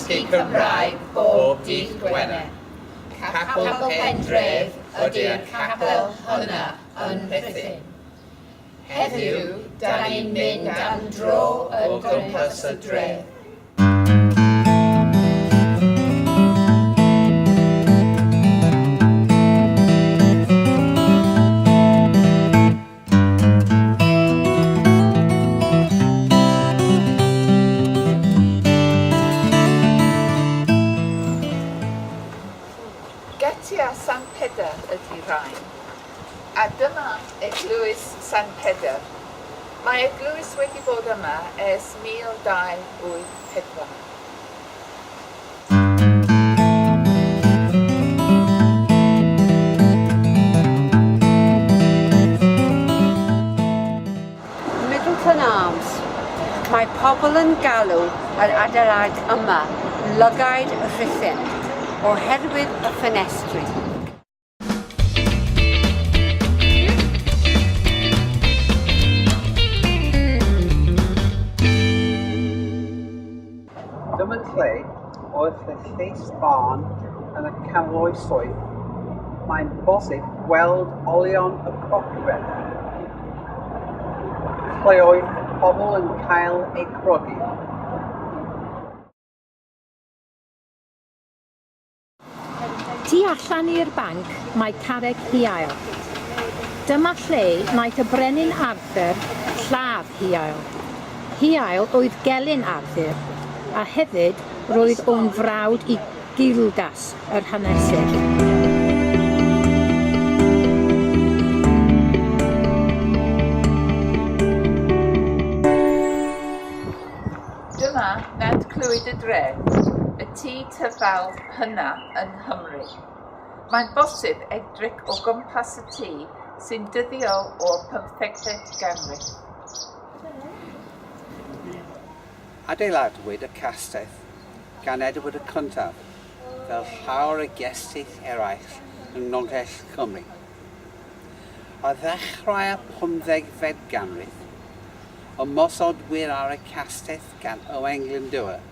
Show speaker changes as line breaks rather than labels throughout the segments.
dysgu Cymraeg bob dydd Gwener. Capel Pendref ydy'r capel hynna yn Rhuthun. Heddiw, da ni'n mynd am dro o gwmpas y dref.
Getia San Pedr ydy rhain. A dyma Eglwys San Pedr. Mae eglwys wedi bod yma ers 1284.
Middleton Arms. Mae pobl yn galw yr adeilad yma Lygaid Rhuthun oherwydd y ffenestri.
Dyma lle oedd y llys barn yn y canoloesoedd. Mae'n bosib gweld olion y crocbren, lle oedd pobl yn cael eu crogi.
Tu allan i'r banc mae Carreg Hiael. Dyma lle wnaeth y Brenin Arthur lladd Hiael. Hiael oedd gelyn Arthur, a hefyd roedd o'n frawd i Gildas, yr hanesydd.
Dyma Nant Clwyd y Dre, y tŷ tŷ fawr hynna yng Nghymru. Mae'n bosib edrych o gwmpas y tŷ sy'n dyddio o'r pymthegfed ganrif.
Adeiladwyd y castell gan Edward y Cyntaf, fel llawer o gestyll eraill yng Ngogledd Cymru. Ar ddechrau'r pymthegfed ganrif, ymosodwyd ar y castell gan Owain Glyndŵr,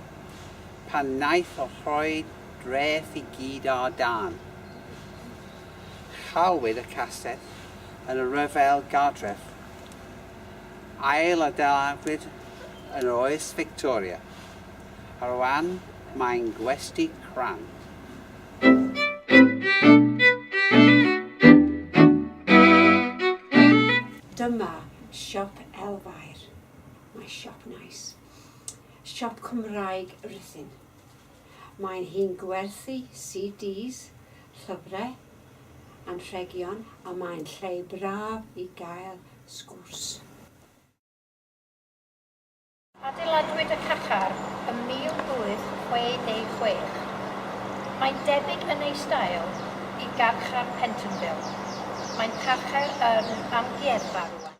pan wnaeth o rhoi dreth i gyd ar dân. Chalwyd y castell yn y Rhyfel Gartref. Ail-adeiladwyd yn yr oes Fictoria, a rwan mae'n gwesty crand.
Dyma siop Elfair. Mae siop nice. Siop Cymraeg Rhuthun. Mae'n hi'n gwerthu CDs, llyfrau, anrhegion a mae'n lle braf i gael sgwrs.
Adeiladwyd y carchar ym 1866. Mae'n debyg yn ei steil i garchar Pentonville. Mae'n carchar yn amgueddfa rwan.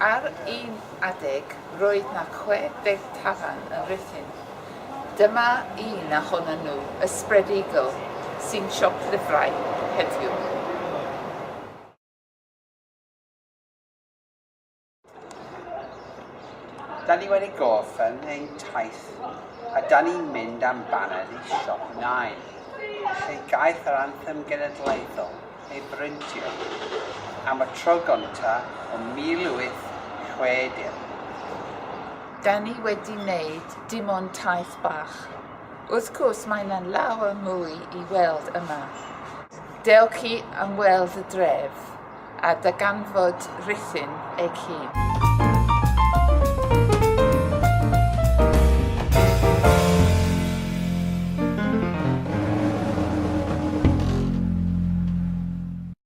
Ar un adeg roedd 'na 60 tafarn yn Rhuthun. Dyma un ohonyn nhw, y Spread Eagle, sy'n siop lyfrau heddiw.
Da ni wedi gorffen ein taith a da ni'n mynd am baned i Siop Nain, lle gaeth yr anthem genedlaethol ei brintio am y tro gynta o 1860.
Da ni wedi wneud dim ond taith bach. Wrth gwrs mae 'na lawer mwy i weld yma. Dewch i ymweld y dref a darganfod Rhuthun eich hun.